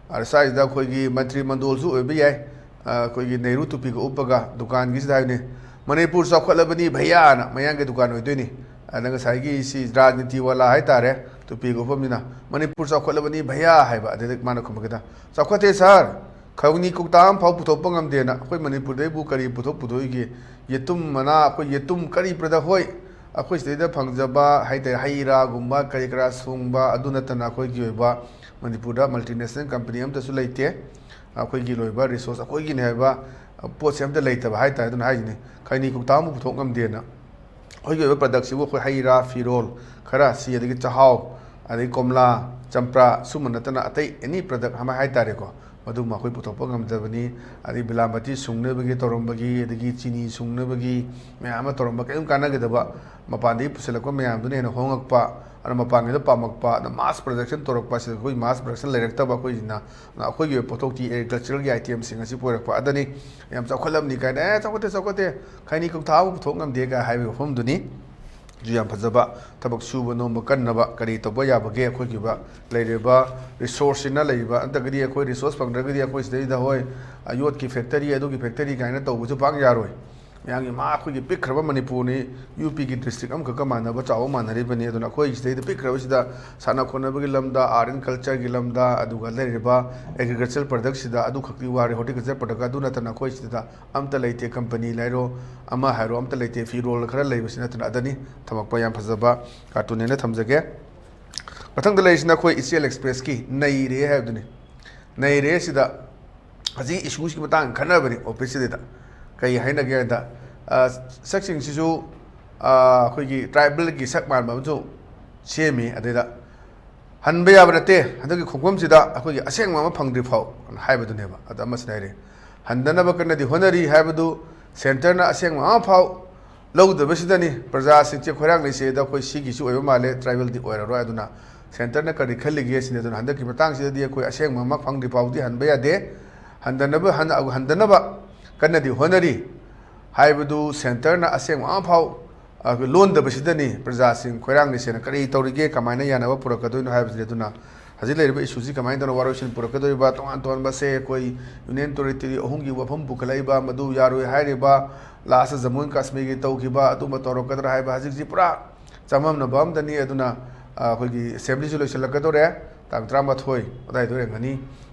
ꯑꯗ ꯁ꯭ꯋꯥꯏꯁꯤꯗ ꯑꯩꯈꯣꯏꯒꯤ ꯃꯟꯇ꯭ꯔꯤ ꯃꯟꯗꯣꯜꯁꯨ ꯑꯣꯏꯕ ꯌꯥꯏ, ꯑ, ꯑꯩꯈꯣꯏꯒꯤ ꯅꯦꯍꯔꯨ ꯇꯨꯄꯤꯒ ꯎꯞꯄꯒ ꯗꯨꯀꯥꯟꯒꯤꯁꯤꯗ ꯍꯥꯏꯕꯅꯤ, "ꯃꯅꯤꯄꯨꯔ ꯆꯥꯎꯈꯠꯂꯕꯅꯤ ꯚꯩꯌꯥꯅ", ꯃꯌꯥꯡꯒꯤ ꯗꯨꯀꯥꯟ ꯑꯣꯏꯗꯣꯏꯅꯤ꯫ ꯑꯗ ꯉꯁꯥꯏꯒꯤ ꯁꯤ ꯔꯥꯖꯅꯤꯇꯤ ꯋꯥꯂꯥ ꯍꯥꯏꯇꯥꯔꯦ, ꯅꯨꯄꯤꯒꯤ ꯋꯥꯐꯝꯅꯤꯅ, "ꯃꯅꯤꯄꯨꯔ ꯆꯥꯎꯈꯠꯂꯕꯅꯤ ꯚꯩꯌꯥ" ꯍꯥꯏꯕ꯫ ꯑꯗꯩꯗ ꯃꯥꯅ ꯈꯨꯝꯃꯛꯀꯦꯗ, "ꯆꯥꯎꯈꯠꯇꯦ ꯁꯥꯔ, ꯈꯩꯅꯤ ꯀꯧꯇꯥ ꯑꯃ ꯐꯥꯎ ꯄꯨꯊꯣꯛꯄ ꯉꯝꯗꯦꯅ꯫ ꯑꯩꯈꯣꯏ ꯃꯅꯤꯄꯨꯔꯗꯩꯕꯨ ꯀꯔꯤ ꯄꯨꯊꯣꯛ ꯄꯨꯊꯣꯛꯏꯒꯦ? ꯌꯦꯇꯨꯝ ꯃꯅꯥ, ꯑꯩꯈꯣꯏ ꯌꯦꯇꯨꯝ ꯀꯔꯤ product, ꯍꯣꯏ, ꯑꯩꯈꯣꯏ ꯁꯤꯗꯩꯗ ꯐꯪꯖꯕ ꯍꯥꯏꯇꯥꯔꯦ, ꯍꯩ ꯔꯥꯒꯨꯝꯕ ꯀꯔꯤ ꯀꯔꯥ ꯁꯨꯡꯕ, ꯑꯗꯨ ꯅꯠꯇꯅ ꯑꯩꯈꯣꯏꯒꯤ ꯑꯣꯏꯕ ꯃꯅꯤꯄꯨꯔꯗ multinational company ꯑꯃꯠꯇꯁꯨ ꯂꯩꯇꯦ꯫ ꯑꯩꯈꯣꯏꯒꯤ ꯂꯣꯏꯕ resource ꯑꯩꯈꯣꯏꯒꯤꯅꯦ ꯍꯥꯏꯕ ꯄꯣꯠꯁꯦ ꯑꯝꯇ ꯂꯩꯇꯕ ꯍꯥꯏꯇꯥꯔꯦ꯫ ꯑꯗꯨꯅ ꯍꯥꯏꯁꯤꯅꯤ, ꯈꯩꯅꯤ ꯀꯧꯇꯥ ꯑꯃ ꯄꯨꯊꯣꯛ ꯉꯝꯗꯦꯅ꯫ ꯑꯩꯈꯣꯏꯒꯤ ꯑꯣꯏꯕ productꯁꯤꯕꯨ ꯑꯩꯈꯣꯏ ꯍꯩ ꯔꯥ, ꯐꯤꯔꯣꯜ ꯈꯔ ꯁꯤ, ꯑꯗꯒꯤ ꯆꯥꯛꯍꯥꯎ, ꯑꯗꯒꯤ ꯀꯣꯝꯂꯥ, ꯆꯝꯄ꯭ꯔꯥ, ꯁꯨꯝꯕ ꯅꯠꯇꯅ ꯑꯇꯩ any product ꯑꯃ ꯍꯥꯏꯇꯥꯔꯦꯀꯣ, ꯃꯗꯨꯃ ꯑꯩꯈꯣꯏ ꯄꯨꯊꯣꯛꯄ ꯉꯝꯗꯕꯅꯤ꯫ ꯑꯗꯒꯤ ꯕꯤꯂꯥꯝꯕꯇꯤ ꯁꯨꯡꯅꯕꯒꯤ ꯇꯧꯔꯝꯕꯒꯤ, ꯑꯗꯒꯤ ꯆꯤꯅꯤ ꯁꯨꯡꯅꯕꯒꯤ ꯃꯌꯥꯝ ꯑꯃ ꯇꯧꯔꯝꯕ, ꯀꯔꯤꯝ ꯀꯥꯟꯅꯒꯗꯕ, ꯃꯄꯥꯟꯗꯒꯤ ꯄꯨꯁꯤꯜꯂꯛꯄ ꯃꯌꯥꯝꯗꯨꯅ ꯍꯦꯟꯅ ꯍꯣꯡꯉꯛꯄ, ꯑꯗꯨꯅ ꯃꯄꯥꯟꯒꯤꯗ ꯄꯥꯝꯃꯛꯄ, ꯑꯗ mass production ꯇꯧꯔꯛꯄ, ꯁꯤꯗ ꯑꯩꯈꯣꯏ mass production ꯂꯩꯔꯛꯇꯕ ꯑꯩꯈꯣꯏꯁꯤꯅ꯫ ꯑꯗꯨꯅ ꯑꯩꯈꯣꯏꯒꯤ ꯑꯣꯏꯕ ꯄꯣꯠꯊꯣꯛꯇꯤ agricultureꯒꯤ itemꯁꯤꯡ ꯑꯁꯤ ꯄꯨꯔꯛꯄ꯫ ꯑꯗꯅꯤ ꯌꯥꯝ ꯆꯥꯎꯈꯠꯂꯝꯅꯤ ꯀꯥꯏꯅ, "ꯑꯦ, ꯆꯥꯎꯈꯠꯇꯦ, ꯆꯥꯎꯈꯠꯇꯦ, ꯈꯩꯅꯤ ꯀꯧꯇꯥ ꯑꯃ ꯄꯨꯊꯣꯛ ꯉꯝꯗꯦ" ꯀꯥꯏ ꯍꯥꯏꯕꯒꯤ ꯋꯥꯐꯝꯗꯨꯅꯤ꯫ ꯑꯗꯨ ꯌꯥꯝ ꯐꯖꯕ, ꯊꯕꯛ ꯁꯨꯕ ꯅꯣꯝꯕ ꯀꯟꯅꯕ, ꯀꯔꯤ ꯇꯧꯕ ꯌꯥꯕꯒꯦ? ꯑꯩꯈꯣꯏꯒꯤ ꯑꯣꯏꯕ ꯂꯩꯔꯤꯕ resourceꯁꯤꯅ ꯂꯩꯔꯤꯕ, ꯅꯠꯇ꯭ꯔꯒꯗꯤ ꯑꯩꯈꯣꯏ resource ꯐꯪꯗ꯭ꯔꯒꯗꯤ ꯑꯩꯈꯣꯏ ꯁꯤꯗꯩꯗ, ꯍꯣꯏ, ꯌꯣꯠꯀꯤ factory, ꯑꯗꯨꯒꯤ factory ꯀꯥꯏꯅ ꯇꯧꯕꯁꯨ ꯄꯥꯛ ꯌꯥꯔꯣꯏ꯫ ꯃꯌꯥꯝꯒꯤ ꯃꯥ ꯑꯩꯈꯣꯏꯒꯤ ꯄꯤꯛꯈ꯭ꯔꯕ ꯃꯅꯤꯄꯨꯔꯅꯤ, UPꯒꯤ district ꯑꯃꯈꯛꯀ ꯃꯥꯟꯅꯕ, ꯆꯥꯎꯕ ꯃꯥꯟꯅꯔꯤꯕꯅꯤ꯫ ꯑꯗꯨꯅ ꯑꯩꯈꯣꯏ ꯁꯤꯗꯩꯗ ꯄꯤꯛꯈ꯭ꯔꯕꯁꯤꯗ ꯁꯥꯟꯅ ꯈꯣꯠꯅꯕꯒꯤ ꯂꯝꯗ, art and cultureꯒꯤ ꯂꯝꯗ, ꯑꯗꯨꯒ ꯂꯩꯔꯤꯕ agricultural productꯁꯤꯗ ꯑꯗꯨꯈꯛꯀꯤ ꯋꯥꯔꯦ, horticulture product ꯑꯗꯨ ꯅꯠꯇꯅ ꯑꯩꯈꯣꯏ ꯁꯤꯗ ꯑꯝꯇ ꯂꯩꯇꯦ꯫ Company ꯍꯥꯏꯔꯣ, ꯑꯃ ꯍꯥꯏꯔꯣ, ꯑꯝꯇ ꯂꯩꯇꯦ꯫ ꯐꯤꯔꯣꯜ ꯈꯔ ꯂꯩꯕꯁꯤ ꯅꯠꯇꯅ꯫ ꯑꯗꯅꯤ ꯊꯝꯃꯛꯄ ꯌꯥꯝ ꯐꯖꯕ cartoon ꯍꯥꯏꯅ ꯊꯝꯖꯒꯦ꯫ ꯃꯊꯪꯗ ꯂꯩꯔꯤꯁꯤꯅ ꯑꯩꯈꯣꯏ ꯏꯆꯦꯜ Expressꯀꯤ ꯅꯩꯔꯦ ꯍꯥꯏꯕꯗꯨꯅꯤ꯫ ꯅꯩꯔꯦ ꯁꯤꯗ ꯍꯧꯖꯤꯛ issueꯁꯤꯒꯤ ꯃꯇꯥꯡ ꯈꯟꯅꯕꯅꯤ officeꯁꯤꯗ꯫ ꯀꯩ ꯍꯥꯏꯅꯒꯦ ꯍꯥꯏꯗ, ꯑ, ꯁꯛꯁꯤꯡꯁꯤꯁꯨ, ꯑ, ꯑꯩꯈꯣꯏꯒꯤ tribalꯒꯤ ꯁꯛ ꯃꯥꯟꯕ ꯑꯃꯁꯨ ꯁꯦꯝꯃꯤ꯫ ꯑꯗꯩꯗ "ꯍꯟꯕ ꯌꯥꯕ ꯅꯠꯇꯦ, ꯍꯟꯗꯛꯀꯤ ꯈꯣꯡꯐꯝꯁꯤꯗ ꯑꯩꯈꯣꯏꯒꯤ ꯑꯁꯦꯡꯕ ꯑꯃ ꯐꯪꯗ꯭ꯔꯤ ꯐꯥꯎ" ꯍꯥꯏꯕꯗꯨꯅꯦꯕ꯫ ꯑꯗ ꯑꯃꯁꯤꯅ ꯍꯥꯏꯔꯦ, "ꯍꯟꯗꯅꯕ ꯀꯟꯅꯗꯤ ꯍꯣꯠꯅꯔꯤ ꯍꯥꯏꯕꯗꯨ ꯁꯦꯟꯇꯔꯅ ꯑꯁꯦꯡꯕ ꯑꯃ ꯐꯥꯎ ꯂꯧꯗꯕꯁꯤꯗꯅꯤ ꯄ꯭ꯔꯖꯥꯁꯤꯡꯁꯦ ꯈꯣꯏꯔꯥꯡꯅꯩꯁꯦ"꯫ ꯑꯗ ꯑꯩꯈꯣꯏ ꯁꯤꯒꯤꯁꯨ ꯑꯣꯏꯕ ꯃꯥꯜꯂꯦ, tribalꯗꯤ ꯑꯣꯏꯔꯔꯣꯏ꯫ ꯑꯗꯨꯅ ꯁꯦꯟꯇꯔꯅ ꯀꯔꯤ ꯈꯜꯂꯤꯒꯦ ꯁꯤꯅꯤ꯫ ꯑꯗꯨꯅ ꯍꯟꯗꯛꯀꯤ ꯃꯇꯥꯡꯁꯤꯗꯗꯤ ꯑꯩꯈꯣꯏ ꯑꯁꯦꯡꯕ ꯑꯃ ꯐꯪꯗ꯭ꯔꯤ ꯐꯥꯎꯗꯤ ꯍꯟꯕ ꯌꯥꯗꯦ, ꯍꯟꯗꯅꯕ, ꯍꯟ-, ꯍꯟꯗꯅꯕ ꯀꯟꯅꯗꯤ ꯍꯣꯠꯅꯔꯤ ꯍꯥꯏꯕꯗꯨ ꯁꯦꯟꯇꯔꯅ ꯑꯁꯦꯡꯕ ꯑꯃ ꯐꯥꯎ, ꯑ, ꯂꯣꯟꯗꯕꯁꯤꯗꯅꯤ ꯄ꯭ꯔꯖꯥꯁꯤꯡ ꯈꯣꯏꯔꯥꯡꯅꯩꯁꯦꯅ꯫ ꯀꯔꯤ ꯇꯧꯔꯤꯒꯦ, ꯀꯃꯥꯏꯅ ꯌꯥꯅꯕ ꯄꯨꯔꯛꯀꯗꯣꯏꯅꯣ ꯍꯥꯏꯕꯁꯤꯅꯤ꯫ ꯑꯗꯨꯅ ꯍꯧꯖꯤꯛ ꯂꯩꯔꯤꯕ issueꯁꯤ ꯀꯃꯥꯏꯅ ꯇꯧꯅ ꯋꯥꯔꯣꯏꯁꯤꯟ ꯄꯨꯔꯛꯀꯗꯣꯔꯤꯕ? ꯇꯣꯉꯥꯟ ꯇꯣꯉꯥꯟꯕꯁꯦ ꯑꯩꯈꯣꯏ Union Territory ꯑꯍꯨꯝꯒꯤ ꯋꯥꯐꯝ ꯄꯨꯈꯠꯂꯛꯏꯕ, ꯃꯗꯨ ꯌꯥꯔꯣꯏ ꯍꯥꯏꯔꯤꯕ, lastꯇ ꯖꯃꯨ ꯑꯦꯟ ꯀꯥꯁꯃꯤꯔꯒꯤ ꯇꯧꯈꯤꯕ ꯑꯗꯨꯝꯕ ꯇꯧꯔꯛꯀꯗ꯭ꯔꯥ ꯍꯥꯏꯕ, ꯍꯧꯖꯤꯛꯁꯤ ꯄꯨꯔꯥ ꯆꯃꯝꯅꯕ ꯑꯝꯗꯅꯤ꯫ ꯑꯗꯨꯅ ꯑꯩꯈꯣꯏꯒꯤ ꯑꯦꯁꯦꯝꯕ꯭ꯂꯤꯁꯨ ꯂꯣꯏꯁꯤꯜꯂꯛꯀꯗꯧꯔꯦ, ꯇꯥꯡ ꯇꯔꯥꯃꯥꯊꯣꯏ ꯑꯗꯨꯋꯥꯏꯗ ꯑꯣꯏꯔꯝꯒꯅꯤ꯫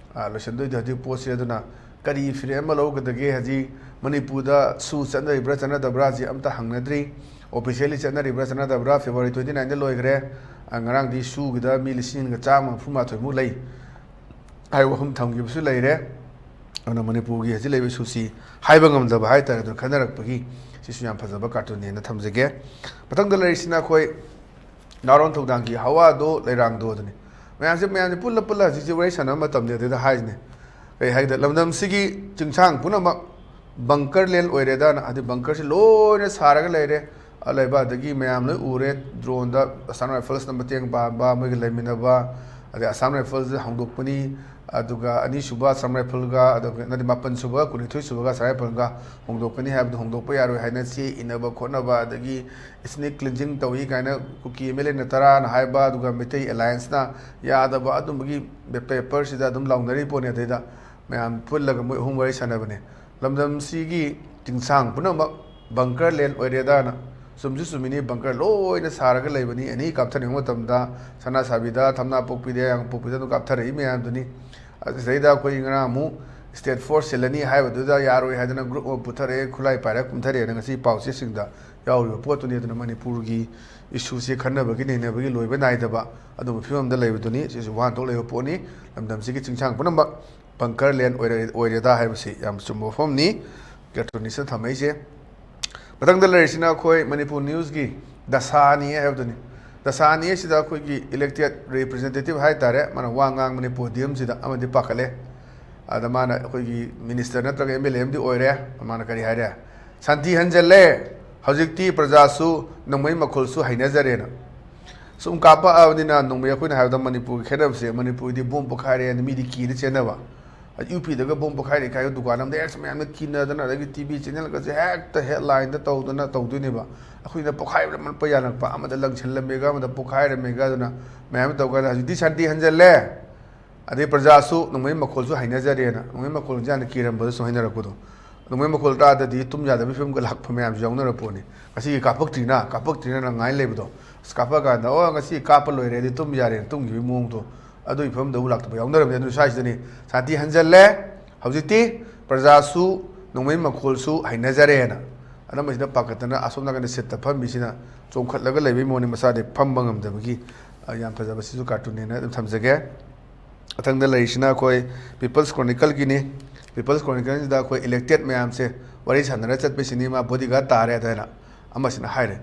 ꯂꯣꯏꯁꯤꯟꯗꯣꯏꯗꯤ ꯍꯧꯖꯤꯛ ꯄꯣꯠꯁꯦ꯫ ꯑꯗꯨꯅ ꯀꯔꯤ ꯐꯤꯔꯦꯞ ꯑꯃ ꯂꯧꯒꯗꯒꯦ? ꯍꯧꯖꯤꯛ ꯃꯅꯤꯄꯨꯔꯗ ꯁꯨ ꯆꯠꯅꯔꯤꯕ꯭ꯔꯥ ꯆꯠꯅꯗꯕ꯭ꯔꯥ ꯁꯤ ꯑꯝꯇ ꯍꯪꯅꯗ꯭ꯔꯤ꯫ ꯑꯣꯐꯤꯁꯤꯌꯦꯜꯂꯤ ꯆꯠꯅꯔꯤꯕ꯭ꯔꯥ ꯆꯠꯅꯗꯕ꯭ꯔꯥ? ꯐꯦꯕ꯭ꯔꯨꯋꯥꯔꯤ ꯇ꯭ꯋꯦꯟꯇꯤ ꯅꯥꯏꯟꯗ ꯂꯣꯏꯈ꯭ꯔꯦ꯫ ꯉꯔꯥꯡꯗꯤ ꯁꯨꯒꯤꯗ ꯃꯤ ꯂꯤꯁꯤꯡ ꯑꯃꯒ ꯆꯥꯝꯃ ꯃꯔꯤꯐꯨ ꯃꯥꯊꯣꯏꯃꯨꯛ ꯂꯩ ꯍꯥꯏꯕ ꯋꯥꯐꯝ ꯊꯝꯈꯤꯕꯁꯨ ꯂꯩꯔꯦ꯫ ꯑꯗꯨꯅ ꯃꯅꯤꯄꯨꯔꯒꯤ ꯍꯧꯖꯤꯛ ꯂꯩꯔꯤꯕ ꯏꯁꯨꯁꯤ ꯍꯥꯏꯕ ꯉꯝꯗꯕ ꯍꯥꯏꯇꯥꯔꯦ꯫ ꯑꯗꯨꯅ ꯈꯟꯅꯔꯛꯄꯒꯤ ꯁꯤꯁꯨ ꯌꯥꯝ ꯐꯖꯕ ꯀꯥꯔꯇꯨꯟꯅꯦꯅ ꯊꯝꯖꯒꯦ꯫ ꯃꯊꯪꯗ ꯂꯩꯔꯤꯁꯤꯅ ꯑꯩꯈꯣꯏ ꯅꯥꯔꯣꯟ ꯊꯧꯗꯥꯡꯒꯤ ꯍꯋꯥꯗꯣ ꯂꯩꯔꯥꯡꯗꯣ ꯑꯗꯨꯅꯤ꯫ ꯃꯌꯥꯝꯁꯦ, ꯃꯌꯥꯝꯁꯦ ꯄꯨꯜꯂ ꯄꯨꯜꯂ ꯍꯧꯖꯤꯛꯁꯦ ꯋꯥꯔꯤ ꯁꯥꯟꯅꯕ ꯃꯇꯝꯅꯤ꯫ ꯑꯗꯨꯗ ꯍꯥꯏꯁꯤꯅꯦ, ꯀꯩ ꯍꯥꯏꯒꯦꯗ, ꯂꯝꯗꯝꯁꯤꯒꯤ ꯆꯤꯡꯁꯥꯡ ꯄꯨꯝꯅꯃꯛ ꯕꯪꯀꯔ ꯂꯦꯟ ꯑꯣꯏꯔꯦꯗꯅ, ꯍꯥꯏꯗꯤ ꯕꯪꯀꯔꯁꯤ ꯂꯣꯏꯅ ꯁꯥꯔꯒ ꯂꯩꯔꯦ꯫ ꯑ, ꯂꯩꯕ ꯑꯗꯒꯤ ꯃꯌꯥꯝ ꯂꯣꯏ ꯎꯔꯦ꯫ ꯗ꯭ꯔꯣꯟꯗ ꯑꯁꯥꯝ ꯔꯥꯏꯐꯜꯁꯅ ꯃꯇꯦꯡ ꯄꯥꯡꯕ, ꯃꯣꯏꯒꯤ ꯂꯩꯃꯤꯟꯅꯕ, ꯑꯗꯩ ꯑꯁꯥꯝ ꯔꯥꯏꯐꯜꯁ ꯍꯧꯗꯣꯛꯄꯅꯤ꯫ ꯑꯗꯨꯒ ꯑꯅꯤꯁꯨꯕ ꯑꯁꯥꯝ ꯔꯥꯏꯐꯜꯒ, ꯑꯗꯨꯒ ꯅꯠꯇꯦ, ꯃꯥꯄꯟ ꯁꯨꯕ, ꯀꯨꯟꯅꯤꯊꯣꯏ ꯁꯨꯕꯒ ꯑꯁꯥꯝ ꯔꯥꯏꯐꯜꯒ ꯍꯣꯡꯗꯣꯛꯀꯅꯤ ꯍꯥꯏꯕꯗꯨ ꯍꯣꯡꯗꯣꯛꯄ ꯌꯥꯔꯣꯏ ꯍꯥꯏꯅ ꯆꯦ ꯏꯅꯕ ꯈꯣꯠꯅꯕ, ꯑꯗꯒꯤ ethnic cleansing ꯇꯧꯏ ꯀꯥꯏꯅ ꯀꯨꯀꯤ ꯑꯦꯝ ꯑꯦꯜ ꯑꯦꯅ ꯇꯔꯥꯅ ꯍꯥꯏꯕ, ꯑꯗꯨꯒ ꯃꯩꯇꯩ ꯑꯦꯂꯥꯌꯟꯁꯅ ꯌꯥꯗꯕ, ꯑꯗꯨꯝꯕꯒꯤ ꯄꯦꯄꯔꯁꯤꯗ ꯑꯗꯨꯝ ꯂꯥꯎꯅꯔꯤ ꯄꯣꯠꯅꯤ꯫ ꯑꯗꯩꯗ ꯃꯌꯥꯝ ꯄꯨꯜꯂꯒ ꯃꯣꯏ ꯑꯍꯨꯝ ꯋꯥꯔꯤ ꯁꯥꯟꯅꯕꯅꯦ꯫ ꯂꯝꯗꯝꯁꯤꯒꯤ ꯆꯤꯡꯁꯥꯡ ꯄꯨꯝꯅꯃꯛ ꯕꯪꯀꯔ ꯂꯦꯟ ꯑꯣꯏꯔꯦꯗꯅ꯫ ꯆꯨꯝꯁꯨ ꯆꯨꯝꯃꯤꯅꯤ, ꯕꯪꯀꯔ ꯂꯣꯏꯅ ꯁꯥꯔꯒ ꯂꯩꯕꯅꯤ꯫ ꯑꯦꯅꯤ ꯀꯥꯞꯊꯅꯤꯡꯕ ꯃꯇꯝꯗ ꯁꯅꯥꯁꯥꯕꯤꯗ, ꯊꯝꯅꯥꯄꯣꯛꯄꯤꯗ, ꯌꯥꯡꯄꯣꯛꯄꯤꯗ ꯑꯗꯨꯝ ꯀꯥꯞꯊꯔꯛꯏ ꯃꯌꯥꯝꯗꯨꯅꯤ꯫ ꯑꯗꯨꯗꯩꯗ ꯑꯩꯈꯣꯏ ꯉꯔꯥꯡ ꯑꯃꯨꯛ ꯁ꯭ꯇꯦꯠ ꯐꯣꯔꯁ ꯁꯤꯜꯂꯅꯤ ꯍꯥꯏꯕꯗꯨꯗ ꯌꯥꯔꯣꯏ ꯍꯥꯏꯗꯅ ꯒ꯭ꯔꯨꯞ ꯑꯃ ꯄꯨꯊꯔꯛꯑꯦ, ꯈꯨꯠꯂꯥꯏ ꯄꯥꯏꯔꯒ ꯀꯨꯝꯊꯔꯛꯑꯦꯅ ꯉꯁꯤ ꯄꯥꯎꯆꯦꯁꯤꯡꯗ ꯌꯥꯎꯔꯤꯕ ꯄꯣꯠꯇꯨꯅꯤ꯫ ꯑꯗꯨꯅ ꯃꯅꯤꯄꯨꯔꯒꯤ ꯏꯁꯨꯁꯦ ꯈꯟꯅꯕꯒꯤ ꯅꯩꯅꯕꯒꯤ ꯂꯣꯏꯕ ꯅꯥꯏꯗꯕ ꯑꯗꯨꯒꯨꯝꯕ ꯐꯤꯕꯝꯗ ꯂꯩꯕꯗꯨꯅꯤ꯫ ꯁꯤꯁꯨ ꯋꯥꯍꯟꯊꯣꯛ ꯂꯩꯕ ꯄꯣꯠꯅꯤ꯫ ꯂꯝꯗꯝꯁꯤꯒꯤ ꯆꯤꯡꯁꯥꯡ ꯄꯨꯝꯅꯃꯛ ꯕꯪꯀꯔ ꯂꯦꯟ ꯑꯣꯏꯔꯦ-, ꯑꯣꯏꯔꯦꯗ ꯍꯥꯏꯕꯁꯤ ꯌꯥꯝ ꯆꯨꯝꯕ ꯋꯥꯐꯝꯅꯤ꯫ ꯀꯥꯔꯇꯨꯟꯅꯤꯁꯅ ꯊꯝꯃꯛꯏꯁꯦ꯫ ꯃꯊꯪꯗ ꯂꯩꯔꯤꯁꯤꯅ ꯑꯩꯈꯣꯏ ꯃꯅꯤꯄꯨꯔ ꯅ꯭ꯌꯨꯁꯀꯤ ꯗꯁꯥꯅꯤ ꯍꯥꯏꯕꯗꯨꯅꯤ꯫ ꯗꯁꯥꯅꯤ ꯑꯁꯤꯗ ꯑꯩꯈꯣꯏꯒꯤ ꯏꯂꯦꯛꯇꯦꯠ ꯔꯤꯄ꯭ꯔꯖꯦꯟꯇꯦꯇꯤꯚ ꯍꯥꯏ ꯇꯥꯔꯦ, ꯃꯥꯅ ꯋꯥ ꯉꯥꯡꯕꯅꯤ ꯄꯣꯗꯤꯌꯝꯁꯤꯗ, ꯑꯃꯗꯤ ꯄꯥꯈꯠꯂꯦ꯫ ꯑꯗ ꯃꯥꯅ ꯑꯩꯈꯣꯏꯒꯤ ꯃꯤꯅꯤꯁꯇꯔ ꯅꯠꯇ꯭ꯔꯒ ꯑꯦꯝ ꯑꯦꯜ ꯑꯦ ꯑꯃꯗꯤ ꯑꯣꯏꯔꯦ꯫ ꯃꯥꯅ ꯀꯔꯤ ꯍꯥꯏꯔꯦ? "ꯁꯥꯟꯇꯤ ꯍꯟꯖꯜꯂꯦ, ꯍꯧꯖꯤꯛꯇꯤ ꯄ꯭ꯔꯖꯥꯁꯨ ꯅꯣꯡꯃꯩ ꯃꯈꯣꯜꯁꯨ ꯍꯩꯅꯖꯔꯦꯅ"꯫ ꯁꯨꯝ ꯀꯥꯞꯄꯛꯑꯕꯅꯤꯅ ꯅꯣꯡꯃꯩ, ꯑꯩꯈꯣꯏꯅ ꯍꯥꯏꯕꯗ ꯃꯅꯤꯄꯨꯔꯒꯤ ꯈꯦꯠꯅꯕꯁꯦ, ꯃꯅꯤꯄꯨꯔꯗꯤ ꯕꯣꯝ ꯄꯣꯈꯥꯏꯔꯦꯅ ꯃꯤꯗꯤ ꯀꯤꯅ ꯆꯦꯟꯅꯕ, ꯌꯨ ꯄꯤꯗꯒ ꯕꯣꯝ ꯄꯣꯈꯥꯏꯔꯦ ꯀꯥꯏꯅ ꯗꯨꯀꯥꯟ ꯑꯃꯗ ꯍꯦꯛꯇ ꯃꯌꯥꯝꯅ ꯀꯤꯅꯗꯅ, ꯑꯗꯒꯤ ꯇꯤ ꯚꯤ ꯆꯦꯅꯦꯜꯒꯁꯦ ꯍꯦꯛꯇ ꯍꯦꯗꯂꯥꯏꯟꯗ ꯇꯧꯗꯅ ꯇꯧꯗꯣꯏꯅꯦꯕ꯫ ꯑꯩꯈꯣꯏꯅ ꯄꯣꯈꯥꯏꯔꯝꯕ ꯌꯥꯜꯂꯛꯄ, ꯑꯃꯗ ꯂꯪꯁꯤꯜꯂꯝꯃꯦꯒ, ꯑꯃꯗ ꯄꯣꯈꯥꯏꯔꯝꯃꯦꯒ, ꯑꯗꯨꯅ ꯃꯌꯥꯝ ꯇꯧꯀꯥꯟꯗ ꯍꯧꯖꯤꯛꯇꯤ ꯁꯥꯟꯇꯤ ꯍꯟꯖꯜꯂꯦ꯫ ꯑꯗꯩ ꯄ꯭ꯔꯖꯥꯁꯨ ꯅꯣꯡꯃꯩ ꯃꯈꯣꯜꯁꯨ ꯍꯩꯅꯖꯔꯦꯅ, ꯅꯣꯡꯃꯩ ꯃꯈꯣꯜꯁꯦ ꯌꯥꯝꯅ ꯀꯤꯔꯝꯕꯗ ꯁꯨꯝ ꯍꯩꯅꯔꯛꯄꯗꯣ꯫ ꯅꯣꯡꯃꯩ ꯃꯈꯣꯜ ꯇꯥꯗꯗꯤ ꯇꯨꯝ ꯌꯥꯗꯕꯒꯤ ꯐꯤꯕꯝꯒ ꯂꯥꯛꯄ ꯃꯌꯥꯝꯁꯨ ꯌꯥꯎꯅꯔ ꯄꯣꯠꯅꯤ꯫ ꯉꯁꯤꯒꯤ ꯀꯥꯞꯄꯛꯇ꯭ꯔꯤꯅ ꯀꯥꯞꯄꯛꯇ꯭ꯔꯤꯅ ꯉꯥꯏ ꯂꯩꯕꯗꯣ, ꯑꯁ, ꯀꯥꯞꯄꯛꯑꯀꯥꯟꯗ "ꯑꯣ, ꯉꯁꯤ ꯀꯥꯞꯄ ꯂꯣꯏꯔꯦ, ꯑꯗꯨꯗꯤ ꯇꯨꯝ ꯌꯥꯔꯦꯅ" ꯇꯨꯝꯈꯤꯕꯒꯤ ꯃꯑꯣꯡꯗꯣ, ꯑꯗꯨꯒꯤ ꯐꯤꯕꯝꯗꯕꯨ ꯂꯥꯛꯇꯕ ꯌꯥꯎꯅꯔꯕꯅꯤ꯫ ꯑꯗꯨ ꯁ꯭ꯋꯥꯏꯁꯤꯗꯅꯤ ꯁꯥꯟꯇꯤ ꯍꯟꯖꯜꯂꯦ꯫ ꯍꯧꯖꯤꯛꯇꯤ ꯄ꯭ꯔꯖꯥꯁꯨ ꯅꯣꯡꯃꯩ ꯃꯈꯣꯜꯁꯨ ꯍꯩꯅꯖꯔꯦꯅ ꯑꯅꯝꯕꯁꯤꯅ ꯄꯥꯈꯠꯇꯅ ꯑꯁꯣꯝ ꯅꯥꯀꯟꯗ ꯁꯤꯠꯇ ꯐꯝꯃꯤꯁꯤꯅ ꯆꯣꯡꯈꯠꯂꯒ ꯂꯩꯕꯒꯤ ꯃꯑꯣꯡꯅꯤ, ꯃꯁꯥꯗꯤ ꯐꯝꯕ ꯉꯝꯗꯕꯒꯤ꯫ ꯑ, ꯌꯥꯝ ꯐꯖꯕ, ꯁꯤꯁꯨ ꯀꯥꯔꯇꯨꯟꯅꯦꯅ ꯑꯗꯨꯝ ꯊꯝꯖꯒꯦ꯫ ꯃꯊꯪꯗ ꯂꯩꯔꯤꯁꯤꯅ ꯑꯩꯈꯣꯏ People's Chronicleꯒꯤꯅꯤ꯫ People's Chronicleꯁꯤꯗ ꯑꯩꯈꯣꯏ elected ꯃꯌꯥꯝꯁꯦ ꯋꯥꯔꯤ ꯁꯥꯟꯅꯔ ꯆꯠꯄꯁꯤꯅꯤ, ꯃꯥ bodyguard ꯇꯥꯔꯦ ꯑꯗꯨꯃꯥꯏꯅ꯫ ꯑꯃꯁꯤꯅ ꯍꯥꯏꯔꯦ,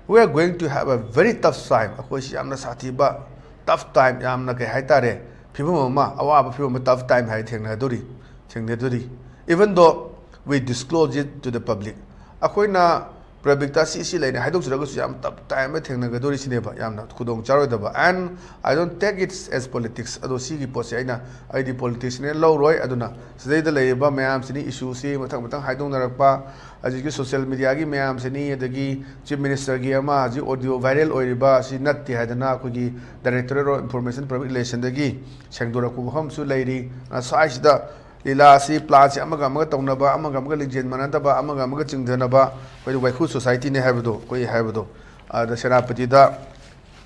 "We are going to have a very tough time." ꯑꯩꯈꯣꯏꯁꯤ ꯌꯥꯝꯅ ꯁꯥꯊꯤꯕ, tough time, ꯌꯥꯝꯅ, ꯀꯩ ꯍꯥꯏꯇꯥꯔꯦ, ꯐꯤꯕꯝ ꯑꯃ, ꯑꯋꯥꯕ ꯐꯤꯕꯝ ꯑꯃ, tough time high ꯊꯦꯡꯅꯗꯣꯔꯤ, ꯊꯦꯡꯅꯗꯣꯔꯤ꯫ "Even though we disclose it to the public." ꯑꯩꯈꯣꯏꯅ publicꯇ ꯁꯤ ꯁꯤ ꯂꯩꯔꯦ ꯍꯥꯏꯗꯣꯛꯆꯔꯒꯁꯨ ꯌꯥꯝ tough time ꯑꯃ ꯊꯦꯡꯅꯒꯗꯣꯔꯤꯁꯤꯅꯦꯕ, ꯌꯥꯝꯅ ꯈꯨꯗꯣꯡ ꯆꯥꯔꯣꯏꯗꯕ꯫ "And I don't take it as politics." ꯑꯗꯣ ꯁꯤꯒꯤ ꯄꯣꯠꯁꯦ ꯑꯩꯅ, ꯑꯩꯗꯤ politicsꯅꯦ ꯂꯧꯔꯣꯏ꯫ ꯑꯗꯨꯅ ꯁꯤꯗꯩꯗ ꯂꯩꯔꯤꯕ ꯃꯌꯥꯝꯁꯤꯅꯤ, issueꯁꯤ ꯃꯊꯪ ꯃꯊꯪ ꯍꯥꯏꯗꯣꯛꯅꯔꯛꯄ, ꯍꯧꯖꯤꯛꯀꯤ social mediaꯒꯤ ꯃꯌꯥꯝꯁꯤꯅꯤ, ꯑꯗꯒꯤ Chief Ministerꯒꯤ ꯑꯃ ꯍꯧꯖꯤꯛ audio viral ꯑꯣꯏꯔꯤꯕ ꯑꯁꯤ ꯅꯠꯇꯦ ꯍꯥꯏꯗꯅ ꯑꯩꯈꯣꯏꯒꯤ Directorate of Information Public Relationꯗꯒꯤ ꯁꯦꯡꯗꯣꯔꯛꯄ ꯋꯥꯐꯝꯁꯨ ꯂꯩꯔꯤ꯫ ꯑ, ꯁ꯭ꯋꯥꯏꯁꯤꯗ ꯂꯤꯂꯥ ꯑꯁꯤ planꯁꯤ ꯑꯃꯒ ꯑꯃꯒ ꯇꯧꯅꯕ, ꯑꯃꯒ ꯑꯃꯒ ꯂꯤꯡꯖꯦꯜ ꯃꯥꯟꯅꯗꯕ, ꯑꯃꯒ ꯑꯃꯒ ꯆꯤꯡꯊꯅꯕ, ꯑꯩꯈꯣꯏꯗꯤ ꯋꯥꯏꯈꯨ societyꯅꯤ ꯍꯥꯏꯕꯗꯣ, ꯑꯩꯈꯣꯏ ꯍꯥꯏꯕꯗꯣ, ꯑꯗ ꯁꯦꯅꯥꯄꯇꯤꯗ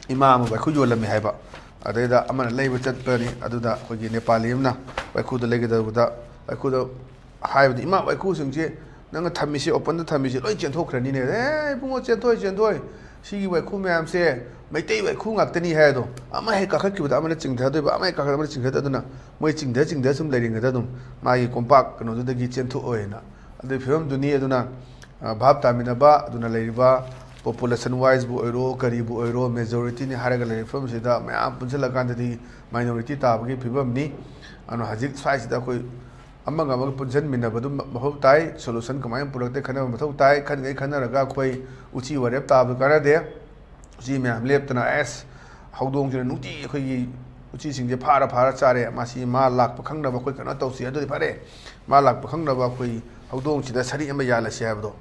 ꯏꯃꯥ ꯑꯃ ꯋꯥꯏꯈꯨ ꯌꯣꯜꯂꯝꯃꯤ ꯍꯥꯏꯕ꯫ ꯑꯗꯩꯗ ꯑꯃꯅ ꯂꯩꯕ ꯆꯠꯄꯅꯤ, ꯑꯗꯨꯗ ꯑꯩꯈꯣꯏꯒꯤ ꯅꯦꯄꯥꯂꯤ ꯑꯃꯅ ꯋꯥꯏꯈꯨꯗ ꯂꯩꯒꯗꯧꯕꯗ, ꯋꯥꯏꯈꯨꯗ ꯍꯥꯏꯕꯗꯤ, "ꯏꯃꯥ, ꯋꯥꯏꯈꯨꯁꯤꯡꯁꯦ ꯅꯪꯅ ꯊꯝꯃꯤꯁꯦ, openꯗ ꯊꯝꯃꯤꯁꯦ ꯂꯣꯏ ꯆꯦꯟꯊꯣꯛꯈ꯭ꯔꯅꯤꯅꯦ꯫" "ꯑꯦ ꯏꯕꯨꯡꯉꯣ, ꯆꯦꯟꯊꯣꯛꯑꯣꯏ, ꯆꯦꯟꯊꯣꯛꯑꯣꯏ, ꯁꯤꯒꯤ ꯋꯥꯏꯈꯨ ꯃꯌꯥꯝꯁꯦ ꯃꯩꯇꯩ ꯋꯥꯏꯈꯨ ꯉꯥꯛꯇꯅꯤ" ꯍꯥꯏ꯫ ꯑꯗꯣ ꯑꯃ ꯍꯦꯛ ꯀꯥꯈꯠꯈꯤꯕꯗ ꯑꯃꯅ ꯆꯤꯡꯊꯗꯣꯏꯕ, ꯑꯃ ꯍꯦꯛ ꯀꯥꯈꯠꯂꯒ ꯑꯃꯅ ꯆꯤꯡꯊꯗ, ꯑꯗꯨꯅ ꯃꯣꯏ ꯆꯤꯡꯊ ꯆꯤꯡꯊ ꯁꯨꯝ ꯂꯩꯔꯤꯉꯩꯗ ꯑꯗꯨꯝ ꯃꯥꯒꯤ ꯀꯣꯝꯄꯥꯛ ꯀꯩꯅꯣꯗꯨꯗꯒꯤ ꯆꯦꯟꯊꯣꯛꯑꯣꯏꯅ꯫ ꯑꯗꯨꯒꯤ ꯐꯤꯕꯝꯗꯨꯅꯤ꯫ ꯑꯗꯨꯅ, ꯑ, ꯚꯥꯞ ꯇꯥꯃꯤꯟꯅꯕ, ꯑꯗꯨꯅ ꯂꯩꯔꯤꯕ population wiseꯕꯨ ꯑꯣꯏꯔꯣ, ꯀꯔꯤꯕꯨ ꯑꯣꯏꯔꯣ, majorityꯅꯤ ꯍꯥꯏꯔꯒ ꯂꯩꯔꯤꯕ ꯐꯤꯕꯝꯁꯤꯗ ꯃꯌꯥꯝ ꯄꯨꯟꯁꯤꯜꯂꯀꯥꯟꯗꯗꯤ minority ꯇꯥꯕꯒꯤ ꯐꯤꯕꯝꯅꯤ꯫ ꯑꯗꯨꯅ ꯍꯧꯖꯤꯛ ꯁ꯭ꯋꯥꯏꯁꯤꯗ ꯑꯩꯈꯣꯏ ꯑꯃꯒ ꯑꯃꯒ ꯄꯨꯟꯁꯤꯟꯃꯤꯟꯅꯕꯗꯨ ꯃꯊꯧ ꯇꯥꯏ꯫ Solution ꯀꯃꯥꯏꯅ ꯄꯨꯔꯛꯇꯦ ꯈꯟꯅꯕ ꯃꯊꯧ ꯇꯥꯏ꯫ ꯈꯟꯈꯩ ꯈꯟꯅꯔꯒ ꯑꯩꯈꯣꯏ ꯎꯆꯤ ꯋꯥꯔꯦꯞ ꯇꯥꯕꯗꯨ ꯀꯥꯟꯅꯗꯦ꯫ ꯎꯆꯤ ꯃꯌꯥꯝ ꯂꯦꯞꯇꯅ, ꯑꯦꯁ, ꯍꯧꯗꯣꯡꯁꯤꯅ ꯅꯨꯡꯇꯤ ꯑꯩꯈꯣꯏꯒꯤ ꯎꯆꯤꯁꯤꯡꯁꯦ ꯐꯥꯔ ꯐꯥꯔ ꯆꯥꯔꯦ, ꯃꯁꯤ ꯃꯥ ꯂꯥꯛꯄ ꯈꯪꯅꯕ ꯑꯩꯈꯣꯏ ꯀꯩꯅꯣ ꯇꯧꯁꯤ꯫ ꯑꯗꯨꯗꯤ ꯐꯔꯦ, ꯃꯥ ꯂꯥꯛꯄ ꯈꯪꯅꯕ ꯑꯩꯈꯣꯏ ꯍꯧꯗꯣꯡꯁꯤꯗ ꯁꯔꯤ ꯑꯃ ꯌꯥꯜꯂꯁꯤ ꯍꯥꯏꯕꯗꯣ꯫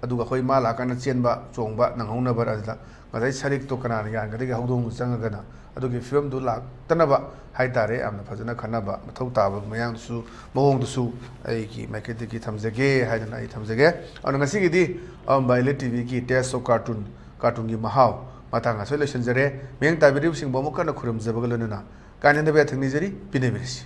ꯑꯗꯨꯒ ꯑꯩꯈꯣꯏ ꯃꯥ ꯂꯥꯛꯀꯥꯟꯗ ꯆꯦꯟꯕ ꯆꯣꯡꯕ ꯅꯪꯍꯧꯅꯕ, ꯑꯗꯨꯗ ꯉꯁꯥꯏ ꯁꯔꯤꯛꯇꯣ ꯀꯅꯥꯅ ꯌꯥꯟꯒꯗꯒꯦ? ꯍꯧꯗꯣꯡꯗꯨ ꯆꯪꯉꯒꯅ꯫ ꯑꯗꯨꯒꯤ ꯐꯤꯕꯝꯗꯨ ꯂꯥꯛꯇꯅꯕ ꯍꯥꯏ ꯇꯥꯔꯦ, ꯌꯥꯝꯅ ꯐꯖꯅ ꯈꯟꯅꯕ ꯃꯊꯧ ꯇꯥꯕ ꯃꯌꯥꯝꯗꯨꯁꯨ, ꯃꯑꯣꯡꯗꯨꯁꯨ ꯑꯩꯒꯤ ꯃꯥꯏꯀꯩꯗꯒꯤ ꯊꯝꯖꯒꯦ ꯍꯥꯏꯗꯅ ꯑꯩ ꯊꯝꯖꯒꯦ꯫ ꯑꯗꯨꯅ ꯉꯁꯤꯒꯤꯗꯤ ꯑꯋꯥꯡꯕ ꯏꯂꯤꯠ ꯇꯤꯚꯤꯒꯤ Taste of Cartoon, ꯀꯥꯔꯇꯨꯟꯒꯤ ꯃꯍꯥꯎ ꯃꯇꯥꯡ ꯑꯁꯤꯗ ꯂꯣꯏꯁꯤꯟꯖꯔꯦ꯫ ꯃꯤꯠꯌꯦꯡ ꯇꯥꯕꯤꯔꯤꯕꯁꯤꯡꯕꯨ ꯑꯃꯨꯛ ꯍꯟꯅ ꯈꯨꯔꯨꯝꯖꯕꯒ ꯂꯣꯏꯅꯅ ꯀꯥꯏꯅꯗꯕ ꯌꯥꯊꯪ ꯅꯤꯖꯔꯤ, ꯄꯤꯅꯕꯤꯔꯁꯤ꯫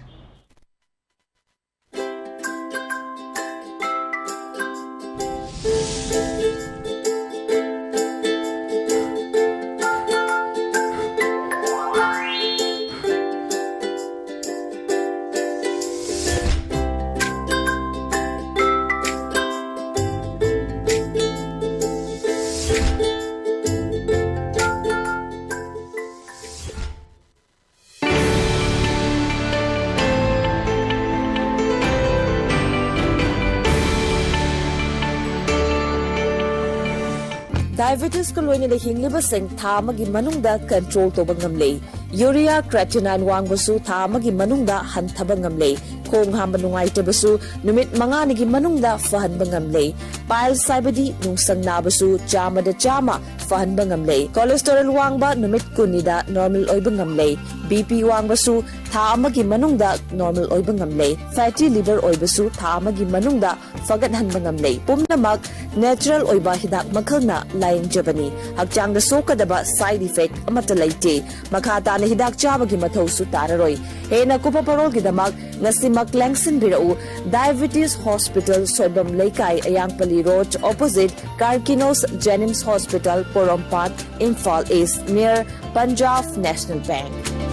Diabetesꯀ ꯂꯣꯏꯅꯅ ꯍꯤꯡꯂꯤꯕꯁꯤꯡ ꯊꯥ ꯑꯃꯒꯤ ꯃꯅꯨꯡꯗ control ꯇꯧꯕ ꯉꯝꯂꯦ꯫ Urea creatinine ꯋꯥꯡꯕꯁꯨ ꯊꯥ ꯑꯃꯒꯤ ꯃꯅꯨꯡꯗ ꯍꯟꯊꯕ ꯉꯝꯂꯦ꯫ ꯈꯣꯡ ꯍꯥꯝꯕ ꯅꯨꯡꯉꯥꯏꯇꯕꯁꯨ ꯅꯨꯃꯤꯠ ꯃꯉꯥꯅꯤꯒꯤ ꯃꯅꯨꯡꯗ ꯐꯍꯟꯕ ꯉꯝꯂꯦ꯫ Piles ꯍꯥꯏꯕꯗꯤ ꯅꯨꯡꯁꯪ ꯅꯥꯕꯁꯨ ꯆꯥꯝꯃꯗ ꯆꯥꯝꯃ ꯐꯍꯟꯕ ꯉꯝꯂꯦ꯫ Cholesterol ꯋꯥꯡꯕ ꯅꯨꯃꯤꯠ ꯀꯨꯟꯅꯤꯗ normal ꯑꯣꯏꯕ ꯉꯝꯂꯦ꯫ BP ꯋꯥꯡꯕꯁꯨ ꯊꯥ ꯑꯃꯒꯤ ꯃꯅꯨꯡꯗ normal ꯑꯣꯏꯕ ꯉꯝꯂꯦ꯫ Fatty liver ꯑꯣꯏꯕꯁꯨ ꯊꯥ ꯑꯃꯒꯤ ꯃꯅꯨꯡꯗ ꯐꯒꯠꯍꯟꯕ ꯉꯝꯂꯦ꯫ ꯄꯨꯝꯅꯃꯛ natural ꯑꯣꯏꯕ ꯍꯤꯗꯥꯛ ꯃꯈꯜꯅ ꯂꯥꯌꯦꯡꯖꯕꯅꯤ꯫ ꯍꯛꯆꯥꯡꯗ ꯁꯣꯛꯀꯗꯕ side effect ꯑꯃꯠꯇ ꯂꯩꯇꯦ꯫ ꯃꯈꯥ ꯇꯥꯅ ꯍꯤꯗꯥꯛ ꯆꯥꯕꯒꯤ ꯃꯊꯧꯁꯨ ꯇꯥꯔꯔꯣꯏ꯫ ꯍꯦꯟꯅ ꯀꯨꯞꯄ ꯄꯔꯣꯜꯒꯤꯗꯃꯛ ꯉꯁꯤꯃꯛ ꯂꯦꯡꯁꯤꯟꯕꯤꯔꯛꯎ꯫ Diabetes Hospital, ꯁꯣꯏꯕꯝ ꯂꯩꯀꯥꯏ, ꯑꯌꯥꯡꯄꯜꯂꯤ Road, opposite Karkinos Jenims Hospital, ꯄꯣꯔꯣꯝꯄꯥꯠ, Imphal East, near Punjab National Bank꯫